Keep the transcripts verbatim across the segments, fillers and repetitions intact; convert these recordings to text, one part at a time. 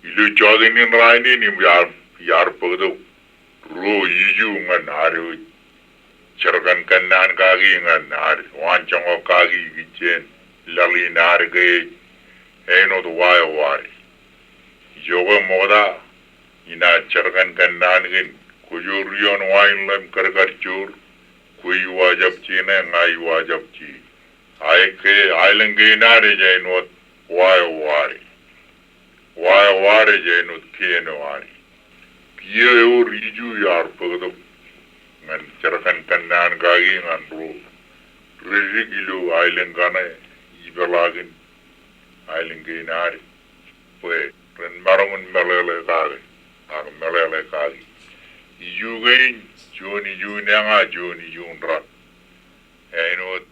Ilo jota in rainin im iar, iar bōktok ruo iju ñan ad wōj jerkan kōnnaan kaki ñan ad waanjoñak kaki ikijjien laḷ in ad ke ej āinwōt wa eo ad. Ijoke ṃokta inaaj jerkan kōnnaan kōn kōjoor ioon wa in ḷap kar kar joor, kwe eo ejjab jeṇe, ña eo ejjab jeṇe. Aelōñ kein ad ej āinwōt wa eo ad. Wa eo ad ej āinwōt kien eo ad. Kiiō ewōr iju iar bōktok ñan jerkan kōnnaan kaki ñan ro ri-dik ilo aelōñ kaṇe ipeḷaakin aelōñ kein ad bwe ren maroñ in meḷeḷe kake ak meḷeḷe kaki. Iju kein juon iju in eañ ak juon iju in rak. Āinwōt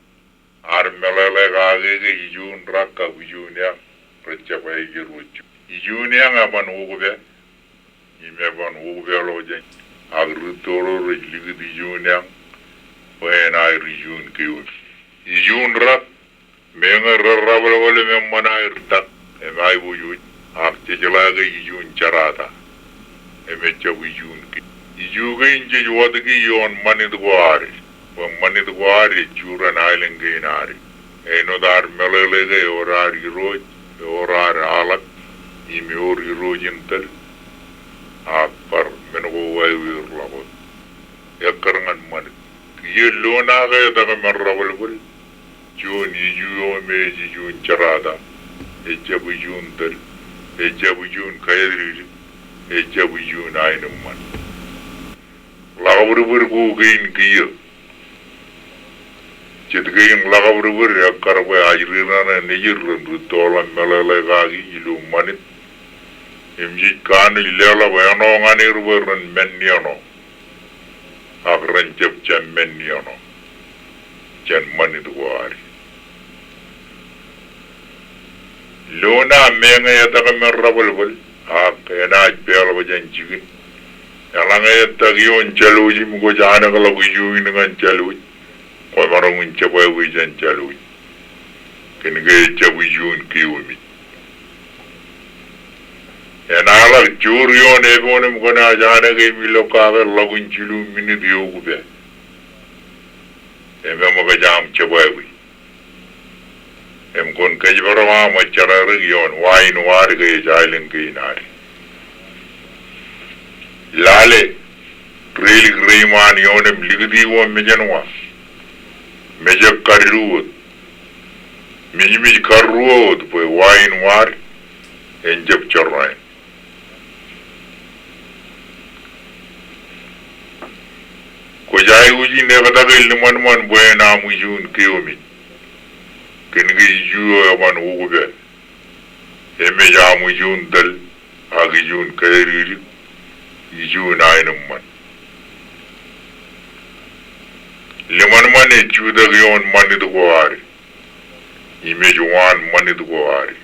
ad meḷeḷe kake ke iju in rak kab iju in eañ rej jab aikuj ro iju. Iju in eañ eban ukōpā im eban ukōpāḷọk jān, ak rūtto ro rej likūt iju in eañ bwe en aer iju in keomi. Iju in rak meñe rerrabwelbwel im eṃṃan aer tak im aiboojoj ak jejeḷā ke iju in jerata im ejjab iju in keomi. Iju kein jej watōki ioon ṃanit ko ad, bwe ṃanit ko ad ej jurōn aelōñ kein ad. Āinwōt ad meḷeḷe ke ewōr ad irooj, ewōr ad aḷap, im ewōr irooj in tōl, ak bar men ko wāween ḷọk wōt ekkar ñan ṃanit. Kiiō lona ke etake men rabwelbwel, juon iju eo me ej iju in jerata, ejjab iju in tōl, ejjab iju in kaedikdik, ejjab iju in aenōṃṃan. Ḷakbwidbwid ko kein kiiō. Jet kein ḷakbwidbwid ekkar bwe ajri raṇe nejid ren rūtto ḷap meḷeḷe kaki ilo ṃanit im jej kanooj leḷọk āinwōt ñan er bwe ren men ṇe āinwōt ak ren jab jān men eo ṇe jān ṃanit ko ad. Lona meñe etake men rabwelbwel ak enaaj peḷọk jān jikin. Eḷaññe etak ioon jālwōj im kwōj anōkḷọk iju in ñan jālwōj, kwōmaroñ in jebwābwe jān jālwōj. Kōnke ejjab iju in keememej. Enaaj ḷak joor ioon epoon im kwōnaaj anōke im ilọk kake ḷọk in jilu minit eokpā. Im eṃōkaj aṃ jebwābwe. Im kwōn kōjparok aṃ ejjeḷā ri ioon wa in ad ke ej aelōñ kein ad. Lale, reilik reiṃaan ioon im likūti ko mejān wa. Mejak kadilu wōt. Mijmij karruo wōt bwe wa in ad en jab jorrāān. Kwōj aikuj in ektake ḷōmṇak ṃōṇ bwe en aṃ iju in keememej. Kōnke iju eo eban ukpā. Im ej aṃ iju in tōl, ak iju in kaedikdik, iju in aenōṃṃan. Ḷōmṇak ṃōṇ ej jutak ioon ṃanit ko ad. Im ej waan ṃanit ko ad.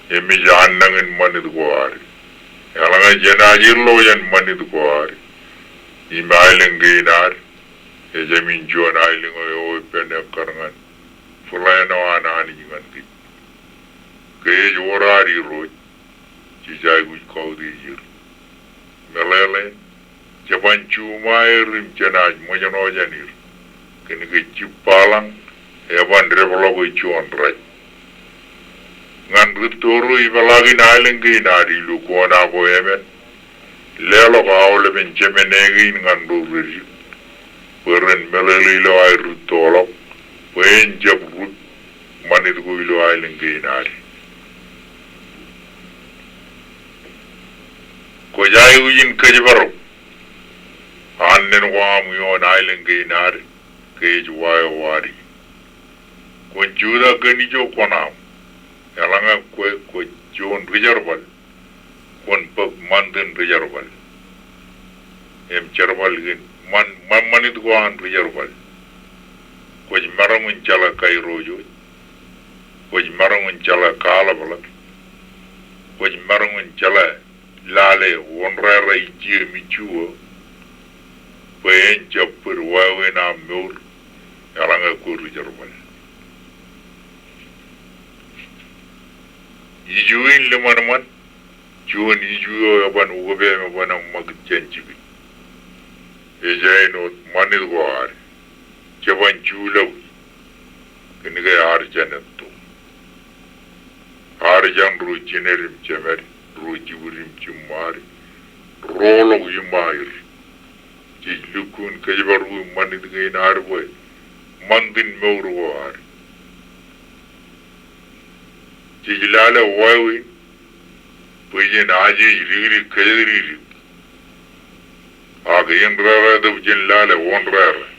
Im ej annañin ṃanit ko ad. Eḷaññe jenaaj ilọk jān ṃanit ko ad im aelōñ kein ad, ejāmin juon aelōñ eo eoon ippān ekkar ñan plan eo an Anij ñan kōj. Ke ej wōr ad irooj, jej aikuj kautiej er. Meḷeḷein, jeban juṃae er im jenaaj ṃōjṇọ jān er. Kōnke jibbaḷañ eban depḷọk juon rej. Ñan rūtto ro ipeḷaakin aelōñ kein ad ilo kōṇaan ko emān, leḷọk aolepen jemān kein ñan ro rej. Bwe ren meḷeḷe ilo aer rūttoḷọk, bwe en jab rūp ṃanit ko ilo aelōñ kein ad. Kwōj aikuj in kōjparok annen ko aṃ ioon aelōñ kein ad, ke ej wa eo ad. Kwōn jutak kōn ijo kuṇaaṃ. Eḷaññe kwe, kwe juon ri jerbal, kwōn bōk ṃantin ri jerbal. Im jerbal kein, ṃan, ṃan, ṃanit ko an ri jerbal. Kwōj maroñ in jeḷā kairooj wōj. Kwōj maroñ in jeḷā kaḷapḷap. Kwōj maroñ in jeḷā lale wōn rere ijjien iju eo. Bwe en jab bōd wāween aṃ mour. Eḷaññe kwō ri jerbal. Iju in ḷōmṇak ṃan, juon iju eo eban ukōpem eban eṃṃakūt jān jikin. Ej āinwōt ṃanit ko ad. Jeban juḷọk, kōnke ear jān etto. Ear jān ro jined im jemed, ro jibwid im jiṃṃaad, roḷọk iṃaaer. Jej lukkuun kōjparok ṃanit kein ad bwe ṃantin mour ko ad. Jej lale wāween bwe jen ajeej dikdik kōjatdikdik. Ak indedeḷọk jen lale wōndedeḷọk.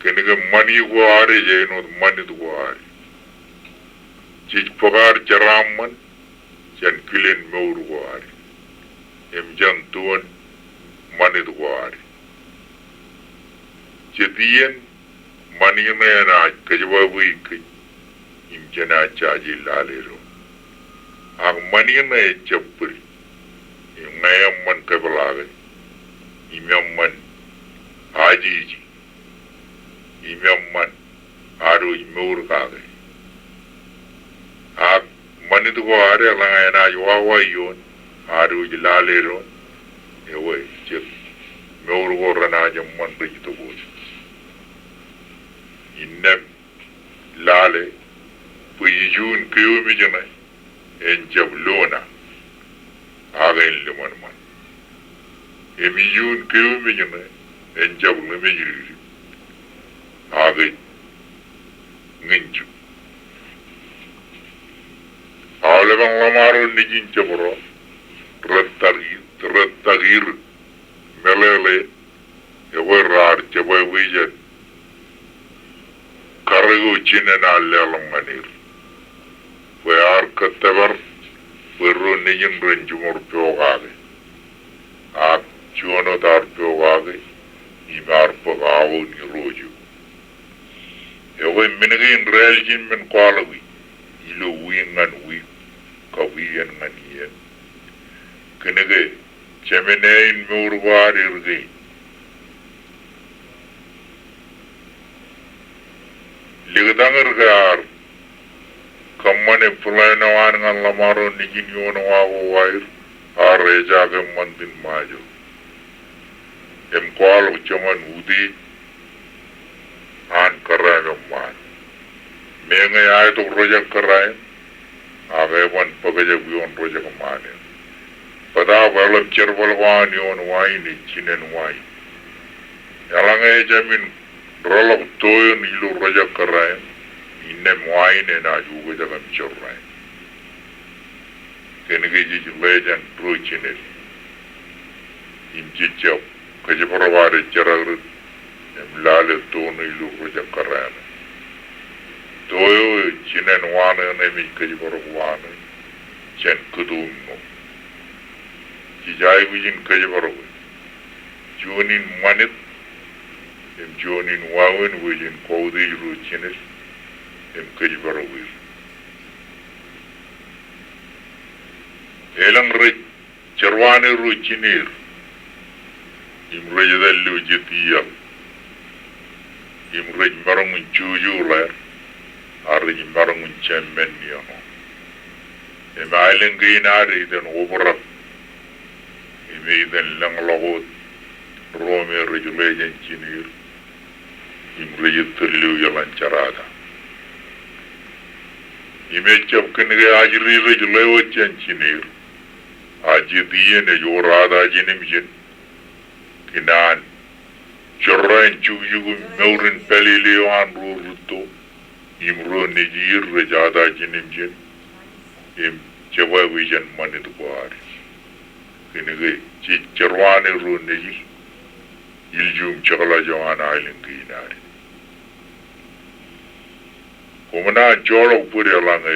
Kōnke ṃani ko ad ej āinwōt ṃanit ko ad. Jej bōk ad jeraaṃṃan jān kilen mour ko ad im jān tuon ṃanit ko ad. Jet iien ṃani ṇe enaaj kōjparok kōj im jenaaj jaje lale doon. Ak ṃani ṇe ejjab bōd im ñe eṃṃan kōpeḷaake im eṃṃan ajeje im eṃṃan ad wōj mour kake. Ak ṃanit ko ad eḷaññe enaaj wawa ioon ad wōj lale doon, ewe jet mour ko renaaj eṃṃan rej tōpar. Innām lale bwe ijuun keememej ṇe en jab lona, ak en ḷōmṇak ṃan. Im ijuun keememej ṇe en jab ḷōmṇak ṃan, ak ej ñin jib. Aolepen ḷōṃaro nejin jebro, rej tak, rej tak er meḷeḷe, ekwe raar jebwābwe jān karreo jinen an leḷọk ñan er bwe ear kōttōpar bwe ro nejin ren jiṃor pokake. Ak juon wōt ear pokake im ear bōk aoon irooj eo. Ekwe men kein rej aljin men kwaḷọki ilo wiik ñan wiik kab iien ñan iien. Kōnke Jemān āin mour ko ad er kein. Liktañ er ke ear kōṃṃane plan eo an ñan ḷōṃaro nejin ioon wa ko waer, ear ejaake ṃantin Ṃajeḷ im kwaḷọk joñan utiej an kōrā eṃṃaan. Meñe aetok rejak kōrā eṇ, ak eban bōkjak ioon rejak ṃaan eṇ. Bōtaab eḷap jerbal ko an ioon wa in ej jinen wa in. Eḷaññe ejāmin reḷọk to eṇ ilo rejak kōrā eṇ, innām wa in enaaj ukōjak im jorrāān. Kōnke jej ḷeejañ ro jined im jej jab kōjparok ad jerọwiwi im lale to ṇe ilo rejak kōrā eṇ. To eo jinen wa ṇe eṇ emej kōjparok wa ṇe jān kūtōm ṇo. Jej aikuj in kōjparok juon in ṃanit im juon in wāween bwe jen kautiej ro jined im kōjparok er. Elōñ rej jerwaan ro jineer im rej etal ilo jet iaḷ im rej maroñ in jujuḷ er, ak rej maroñ in jāmin ioon. Im aelōñ kein ad either obrak im either lōñḷọk wōt ro me rej ḷeejañ jineer im rej ettōr ilo iaḷ an jerata. Im ejjab kōnke ajri rej ḷeo wōt jān jineer, ak jet iien ej wōr ad ajinimjin kōn an jorrāān jukjuk im mour in pālele eo an ro rūtto im ro nejier rej ad ajinimjin im jebwābwe jān ṃanit ko ad. Kōnke jej jerwaan ro nejid ilju im jekḷaj eo an aelōñ kein ad. Koṃ naaj joḷọk bōd eḷaññe